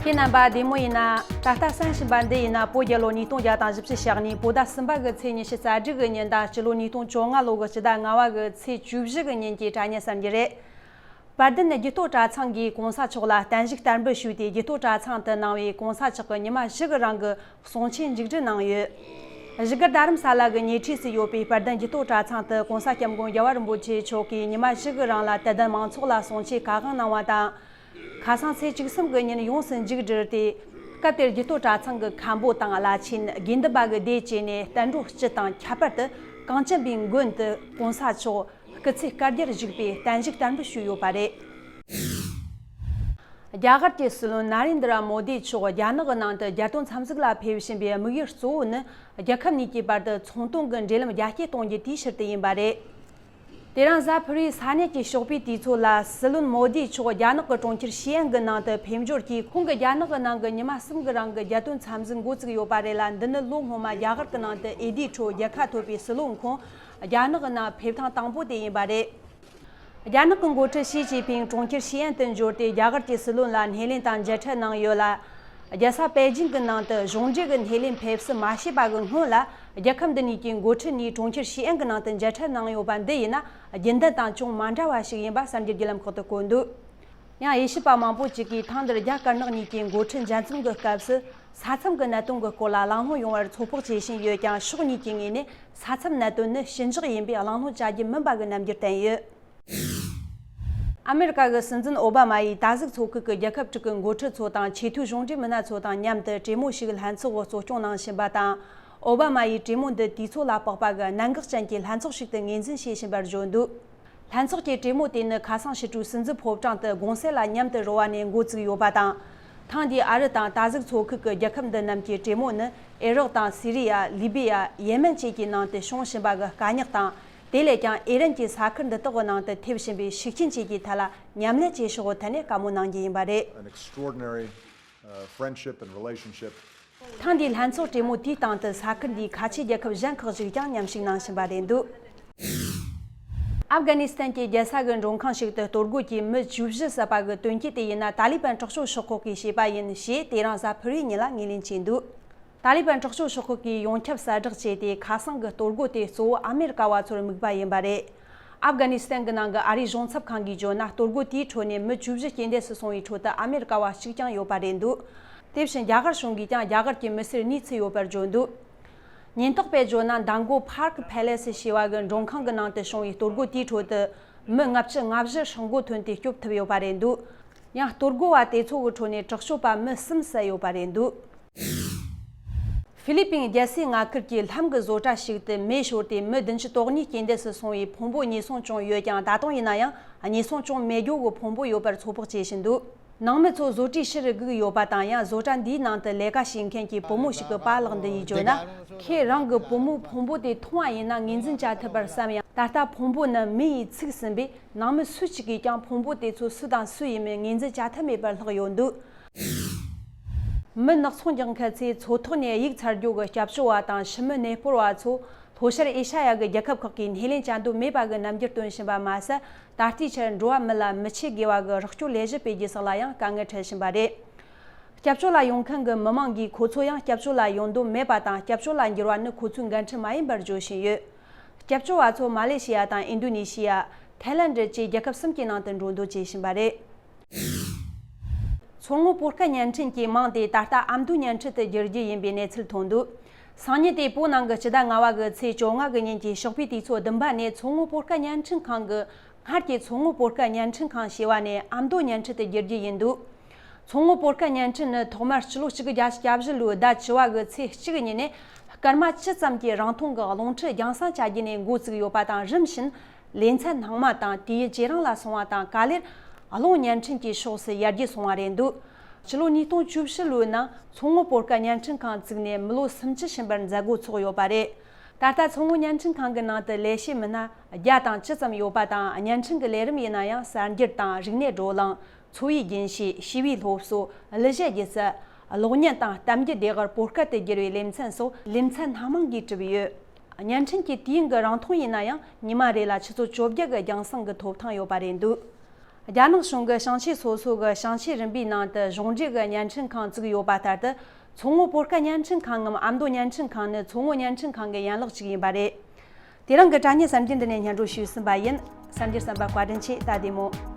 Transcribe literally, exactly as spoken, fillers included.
ཁྱེད་རྣམ་པ་བདེ་མོ་ཡིན་ན། ད་ལྟ་གསན་བཞིན་པ་འདི་ཡིན་ན། བོད་རྒྱལ་ལོ་ཉིས་སྟོང་བརྒྱ་དང་བཞི་བཅུ་ཞེ་གཉིས་བོད་ཟླ་གསུམ་པ་གི་ཚེས་ཉི་ཤུ་རྩ་དྲུག་གི་ཉིན་དང་། སྤྱི་ལོ་ཉིས་སྟོང་བཅོ་ལྔ་ལོ་གི་སྤྱི་ཟླ་ལྔ་བ་གི་ཚེས་བཅུ་བཞི་གི་ཉིན་གྱི་དྲ་བརྙན་གསར་འགྱུར་རེད། དཔལ་ལྡན་རྒྱུ་སྟོད་གྲྭ་ཚང་གིས་༸གོང་ས་མཆོག་ལ་བརྟན་བཞུགས་བསྟར་འབུལ་ཞུས་ཏེ། རྒྱུ་སྟོད་གྲྭ་ཚང་དུ་གནང་བའི་༸གོང་ས་མཆོག་གི་ཉི་མ་བཞི་གི་རིང་གི་གསུང་ཆོས་མཇུག་སྒྲིལ་གནང་ཡོད། བཞུགས་སྒར་རྡ་རམ་ས་ལ་གི་ཉེ་འཁྲིས་སུ་ཡོད་པའི་དཔལ་ལྡན་རྒྱུ་སྟོད་གྲྭ་ཚང་དུ་༸གོང་ས་༸སྐྱབས་མགོན་རྒྱལ་བ་རིན་པོ་ཆེ་མཆོག་གིས་ཉི་མ་བཞི་གི་རིང་ལ་དད་ལྡན་མང་ཚོགས་ལ་གསུང་ཆོས་བཀའ་དབང་གནང་བ་དང་། ཁ་སང་ཚེས་བཅུ་གསུམ་གི་ཉིན་ཡོངས་སུ་མཇུག་བསྒྲིལ་ཏེ། སྐབས་དེར་རྒྱུ་སྟོད་གྲྭ་ཚང་གི་མཁན་པོ་དང་བླ་ཆེན། དགེ་འདུན་པ་གི་སྡེ་བཅས་ནས་བསྟན་འགྲོ་སྤྱི་དང་། ཁྱད་པར་དུ་གངས་ཅན་པའི་མགོན་དུ་༸གོང་ས་མཆོག་སྐུ་ཚེ་བསྐལ་བརྒྱར་བཞུགས་པའི་བརྟན་བཞུགས་བསྟར་འབུལ་ཞུས་ཡོད་པ་རེད། རྒྱ་གར་གྱི་སྲིད་བློན་ན་རེན་དྲ་མོ་དི་མཆོག་རྒྱ་ནག་གི་ནང་དུ་རྒྱལ་དོན་འཚམས་གཟིགས་ལ་ཕེབས་བཞིན་པའི་དམིགས་ཡུལ་གཙོ་བོ་ནི། རྒྱལ་ཁབ་གཉིས་ཀྱི་བར་དུ་ཚོང་དོན་གྱི་འབྲེལ་ལམ་རྒྱ་སྐྱེད་གཏོང་རྒྱུ་དེའི་ཕྱིར་དུ་ཡིན་པ་རེད། དེ་རིང་གཟའ་ཕུར་བུའི་ས་གནས་ཀྱི་ཞོགས་པའི་དུས་ཚོད་ལ། སྲིད་བློན་མོ་དི་མཆོག་རྒྱ་ནག་གི་གྲོང་ཁྱེར་ཤི་ཨན་གྱི་ནང་དུ་ཕེབས་འབྱོར་གྱིས། ཁོང་གི་རྒྱ་ནག་གི་ནང་གི་ཉི་མ་གསུམ་གྱི་རིང་གི་རྒྱལ་དོན་འཚམས་གཟིགས་འགོ་བཙུགས་ཡོད་པ་རེད་ལ། འདི་ནི་ལོ་སྔོན་མ་རྒྱ་གར་གྱི་ནང་དུ་འོས་བསྡུའི་ཁྲོད་རྒྱལ་ཁ་ཐོབ་པའི་སྲིད་བློན་ཁོང་རྒྱ་ནག་གི་ནང་ཕེབས་ཐེངས་དང་པོ་དེ་ཡིན་པ་རེད། རྒྱ་ནག་གི་འགོ་ཁྲིད་ཞི་ཅིན་ཕིང་གྲོང་ཁྱེར་ཤི་ཨན་དུ་འབྱོར་ཏེ། རྒྱ་གར་གྱི་སྲིད་བློན་ལ་སྣེ་ལེན་དང་མཇལ་འཕྲད་གནང་ཡོད་ལ། རྒྱལ་ས་པེ་ཅིང་གི་ནང་དུ་གཞུང་འབྲེལ་གྱི་སྣེ་ལེན་ཕེབས་བསུ་མ་བྱས་པ་གི་སྔོན་ལ། རྒྱལ་ཁབ་འདི་གཉིས་ཀྱི་འགོ་ཁྲིད་གཉིས་གྲོང་ཁྱེར་ཤི་ཨན་གྱི་ནང་དུ་མཇལ་འཕྲད་གནང་ཡོད་པ་འདི་ཡིན་ན། རྒྱུན་ལྡན་དང་ཅུང་མ་འདྲ་བ་ཞིག་ཡིན་པ་གསར་འགྱུར་བརྒྱུད་ལམ་ཁག་ཏུ་བཀོད་འདུག་ཡང་དབྱེ་ཞིབ་པ་མང་པོ་ཅིག་གིས། ཐེངས་འདིར་རྒྱ་དཀར་ནག་གཉིས་ཀྱི་འགོ་ཁྲིད་མཇལ་འཛོམས་ཀྱི་སྐབས་སུ། ས་མཚམས་ཀྱི་གནད་དོན་གྱི་སྐོར་ལ་གླེང་སློང་ཡོང་བར་ཚོད་དཔག་བྱེད་བཞིན་ཡོད་ཀྱང་། ཕྱོགས་གཉིས་ཀྱི་ངོས་ནས་ས་མཚམས་གནད་དོན་ནི་ཞི་འཇགས་ཡིན་པས་གླེང་སློང་བྱ་རྒྱུ་མིན་པ་གི་རྣམ་འགྱུར་བསྟན་ཡོད། ཨ་མེ་རི་ཀ་གི་སྲིད་འཛིན་ཨོ་བྷ་མ་ཡིས་ད་གཟོད་མཚོ་ཁུལ་གྱི་རྒྱལ་ཁབ་དྲུག་གི་འགོ་ཁྲིད་ཚོ་དང་ཆེས་མཐོའི་གཞུང་འབྲེལ་མི་སྣ་ཚོ་དང་མཉམ་དུ་གྲོས་མོལ་ཞིག་ལྷན་ཚོགས་འོག་གཙོ་སྐྱོང་གནང་བཞིན་པ་དང་། ཨོ་བྷ་མ་ཡིས་གྲོས་མོལ་འདི་དུས་ཚོད་ལ་དཔག་པ་གི་གནད་འགག་ཅན་གྱི་ལྷན་ཚོགས་ཤིག་ཏུ་ངོས་འཛིན་བྱེད་བཞིན་པར་བརྗོད་འདུག་ལྷན་ཚོགས་ཀྱི་གྲོས་མོལ་དེ་ནི་ཁ་སང་ཕྱི་དྲོའི་སྲིད་འཛིན་ཕོ་བྲང་དུ་དགོང་ཟས་ལ་མཉམ་དུ་རོལ་བ་ནས་འགོ་བཙུགས་ཡོད་པ་དང་། ཐེངས་འདིའི་ཨ་རི་དང་ད་གཟོད་མཚོ་ཁུལ་གྱི་རྒྱལ་ཁབ་འདི་རྣམས་ཀྱི་གྲོས་མོལ་ནི། ཨེ་རག་དང་སི་རི་ཡ། ལི་བི་ཡ། ཡེ་མེན་བཅས་ཀྱི་ནང་དུ་བྱུང་བཞིན་པ་གི་དཀའ་རྙོག་དང་། དེ་ལས་ཀྱང་ཨི་རན་གྱིས་ས་ཁུལ་འདི་དག་གི་ནང་དུ་ཐེབས་བཞིན་པའི་ཤུགས་རྐྱེན་བཅས་ཀྱི་ཐད་ལ་མཉམ་ལས་བྱེད་ཕྱོགས་ཀྱི་ཐད་ནས་བཀའ་མོལ་གནང་རྒྱུ་ཡིན་པ་རེད། An extraordinary, uh, friendship and relationship. ཐེངས་འདིའི་ལྷན་ཚོགས་གྲོས་མོལ་དེའི་སྟེང་དུ་ས་ཁུལ་འདིའི་ཁ་ཆེའི་རྒྱལ་ཁབ་གཞན་ཁག་ཅིག་ཀྱང་མཉམ་ཞུགས་གནང་བཞིན་པ་རེད་འདུག་ཨབ་གྷ་ནི་སི་ཐན་གྱི་རྒྱལ་ས་གི་མགྲོན་ཁང་ཞིག་ཏུ་གཏོར་རྒོལ་གྱིས་མི་བཅུ་བཞི་བསད་པ་གི་དོན་རྐྱེན་དེ་ཡིན་ན། ཏཱ་ལི་བན་དྲག་སྤྱོད་ཤོག་ཁག་གིས་བྱས་པ་ཡིན་ཞེས་དེ་རིང་གཟའ་ཕུར་བུའི་ཉིན་ལ་ངོས་ལེན་བྱས་འདུག་ཏཱ་ལི་བན་དྲག་སྤྱོད་ཤོག་ཁག་གིས་ཡོངས་ཁྱབ་གསལ་བསྒྲགས་བྱས་ཏེ། ཁ་སང་གི་གཏོར་རྒོལ་དེ་གཙོ་བོ་ཨ་མེ་རི་ཀ་བ་ཚོར་དམིགས་པ་ཡིན་པ་རེད། ཨབ་གྷ་ནི་སི་ཐན་གྱི་ནང་གི་ཨ་རིའི་གཞུང་ཚབ་ཁང་གིས་བརྗོད་ན། གཏོར་རྒོལ་དེའི་ཁྲོད་ནས་མི་བཅུ་བཞི་རྐྱེན་འདས་སུ་སོང་བའི་ཁྲོད་དུ་ཨ་མེ་རི་ཀ་བ་གཅིག་ཀྱང་ཡོད་པ་རེད་འདུག་དེ་བཞིན་རྒྱ་གར་གཞུང་གིས་ཀྱང་རྒྱ་གར་གྱི་མི་སེར་གཉིས་ཚུད་ཡོད་པར་བརྗོད་འདུག་ཉེན་རྟོག་པས་བརྗོད་ན། མདང་དགོང་Park Palace ཞེས་པ་གི་མགྲོན་ཁང་གི་ནང་དུ་བྱུང་བའི་གཏོར་རྒོལ་དེའི་ཁྲོད་དུ་མི་ལྔ་བཅུ་ང་བཞི་སྲོག་མགོ་ཐོན་ཏེ་སྐྱོབ་ཐུབ་ཡོད་པ་རེད་འདུག་ཡང་གཏོར་རྒོལ་བ་དེ་ཚོ་གི་ཁྲོད་ནས་དྲག་སྤྱོད་པ་མི་གསུམ་བསད་ཡོད་པ་རེད་འདུག་ཧྥི་ལི་པིན་རྒྱལ་སའི་མངའ་ཁུལ་གྱི་ལྷམ་གྱི་བཟོ་གྲྭ་ཞིག་ཏུ་མེ་ཤོར་ཏེ་མི་བདུན་ཅུ་དོན་གཉིས་རྐྱེན་འདས་སུ་སོང་བའི་ཕུང་པོ་ཉེན་སྲུང་བྱུང་ཡོད་ཀྱང་། ད་དུང་ཡིན་ན་ཡང་ཉེན་སྲུང་བྱུང་མེད་རྒྱུ་གི་ཕུང་པོ་ཡོད་པར་ཚོད་དཔག་བྱེད་བཞིན་འདུག་ནང་མི་ཚོ་བཟོ་གྲྭའི་ཕྱི་རུ་སྒུག་ཡོད་པ་དང་། ཡང་བཟོ་གྲྭ་འདིའི་ནང་དུ་ལས་ཀ་བྱེད་མཁན་གྱི་བུ་མོ་ཞིག་གི་པཱ་ལགས་འདི་ཡིས་བརྗོད་ན། ཁོས་རང་གི་བུ་མོའི་ཕུང་པོ་དེ་མཐོང་བ་ཡིན་ན་ངོས་འཛིན་བྱ་ཐུབ་པར་བསམ་ཡང་། ད་ལྟ་ཕུང་པོ་ནི་མེ་ཡིས་ཚིག་ཟིན་པས། ནང་མི་སུ་གཅིག་གིས་ཀྱང་ཕུང་པོ་དེ་ཚོ་སུ་དང་སུ་ཡིན་མིན་ངོས་འཛིན་བྱ་ཐབས་མེད་པར་ལྷག་ཡོད་འདུག་མི་ནག་ཚོང་རྒྱག་མཁན་ཚོས་མཚོ་ཐོག་ནས་གཡུག་ཚར་རྒྱུ་གི་སྐྱབས་བཅོལ་བ་དང་ཕྱི་མི་གནས་སྤོར་བ་ཚོ་ལྷོ་ཤར་ཨེ་ཤ་ཡ་གི་རྒྱལ་ཁབ་ཁག་གིས་སྣེ་ལེན་བྱ་འདོད་མེད་པ་གི་རྣམ་འགྱུར་སྟོན་བཞིན་པ་མ་ཟད། ད་ལྟའི་ཆར་འགྲོ་བ་མི་ལ་མི་ཆེས་དགོས་པ་གི་རོགས་སྐྱོར་ལས་གཞི་སྤེལ་རྒྱུ་སོགས་ལ་ཡང་དཀའ་ངལ་འཕྲད་བཞིན་པ་རེད། སྐྱབས་བཅོལ་ལ་ཡོང་མཁན་གྱི་མི་མང་གིས་ཁོ་ཚོ་ཡང་སྐྱབས་བཅོལ་ལ་ཡོང་འདོད་མེད་པ་དང་། སྐྱབས་བཅོལ་ལ་འགྱུར་བ་ནི་ཁོ་ཚོའི་འགན་འཁྲི་མ་ཡིན་པར་བརྗོད་བཞིན་ཡོད། སྐྱབས་བཅོལ་བ་ཚོ་མ་ལེ་ཤི་ཡ་དང་ཨིན་རྡུ་ནེ་ཤི་ཡ། ཐའི་ལན་ཌི་བཅས་རྒྱལ་ཁབ་གསུམ་གྱི་ནང་དུ་འགྲོ་འདོད་བྱེད་བཞིན་པ་རེད། མཚོ་སྔོན་སྤོ་སྐད་བརྙན་འཕྲིན་གྱི་མིང་དེ་ད་ལྟ་ཨ་མདོ་བརྙན་འཕྲིན་དུ་བསྒྱུར་རྒྱུ་ཡིན་པའི་གནས་ཚུལ་ཐོན་འདུག་སང་ཉིན་དེ་བོད་ནང་གི་སྤྱི་ཟླ་ལྔ་བ་གི་ཚེས་བཅོ་ལྔ་གི་ཉིན་གྱི་ཞོགས་པའི་དུས་ཚོད་བདུན་པ་ནས་མཚོ་སྔོན་སྤོ་སྐད་བརྙན་འཕྲིན་ཁང་གི་སྔར་གྱི་མཚོ་སྔོན་སྤོ་སྐད་བརྙན་འཕྲིན་ཁང་ཞེས་པ་ནས་ཨ་མདོ་བརྙན་འཕྲིན་དུ་བསྒྱུར་རྒྱུ་ཡིན་འདུག་མཚོ་སྔོན་སྤོ་སྐད་བརྙན་འཕྲིན་ནི་ཐོག་མར་སྤྱི་ལོ་གཅིག་དགུ་བརྒྱད་ཅུ་གྱ་བཞི་ལོའི་ཟླ་བཅུ་བ་གི་ཚེས་གཅིག་ཉིན་ནས་སྐར་མ་བཅུ་ཙམ་གྱི་རིང་ཐུང་གི་རླུང་འཕྲིན་རྒྱང་སྲིང་བྱ་རྒྱུ་ནས་འགོ་བཙུགས་ཡོད་པ་དང་། རིམ་བཞིན་ལེ་ཚན་སྣང་མ་དང་དུས་ཡུན་ཇེ་རིང་ལ་སོང་བ་དང་། ག་ལེར་རླུང་བརྙན་འཕྲིན་གྱི་ཕྱོགས་སུ་ཡར་རྒྱས་སོང་བ་རེད་འདུག་སྤྱི་ལོ་ཉིས་སྟོང་བཅུ་བཞི་ལོའི་ནང་མཚོ་སྔོན་སྤོ་སྐད་བརྙན་འཕྲིན་ཁང་བཙུགས་ནས་མི་ལོ་སུམ་ཅུ་ཕྱིན་པར་མཛད་སྒོ་ཚོགས་ཡོད་པ་རེད། ད་ལྟ་མཚོ་སྔོན་བརྙན་འཕྲིན་ཁང་གི་ནང་དུ་ལས་བྱེད་མི་སྣ་བརྒྱ་དང་བཅུ་ཙམ་ཡོད་པ་དང་། བརྙན་འཕྲིན་གྱི་ལས་རིམ་ཡིན་ན་ཡང་། གསར་འགྱུར་དང་རིག་གནས་བགྲོ་གླེང་། འཚོ་བའི་རྒྱུན་ཤེས། ཞི་བའི་སློབ་གསོ། གླུ་གཞས་སྒྱུ་རྩལ། གློག་བརྙན་དང་གཏམ་རྒྱུད་བདེ་གར་བོད་སྐད་དུ་བསྒྱུར་བའི་ལེ་ཚན་སོགས་ལེ་ཚན་སྣ་མང་གིས་གྲུབ་ཡོད། བརྙན་འཕྲིན་གྱི་དུས་ཡུན་གྱི་རིང་ཐུང་ཡིན་ན་ཡང་། ཉི་མ་རེ་ལ་ཆུ་ཚོད་བཅོ་བརྒྱད་ཀྱི་རྒྱང་སྲིང་གི་ཐོབ་ཐང་ཡོད་པ་རེད་འདུག་རྒྱ་ནག་གཞུང་གིས་ཞིང་ཆེན་སོ་སོ་གི་ཞིང་ཆེན་རིམ་པའི་ནང་དུ་གཞུང་འབྲེལ་གྱི་བརྙན་འཕྲིན་ཁང་བཙུགས་ཡོད་པ་ལྟར་དུ། མཚོ་སྔོན་སྤོ་སྐད་བརྙན་འཕྲིན་ཁང་ངམ་ཨ་མདོ་བརྙན་འཕྲིན་ཁང་ནི་མཚོ་སྔོན་བརྙན་འཕྲིན་ཁང་གི་ཡན་ལག་ཅིག་ཡིན་པ་རེད། དེ་རིང་གི་དྲ་བརྙན་གསར་འགྱུར་འདི་ནས་སྙན་སྒྲོན་ཞུས་ཟིན་པ་ཡིན། གསར་འགྱུར་གསན་པར་བཀའ་དྲིན་ཆེ། ད་བདེ་མོ།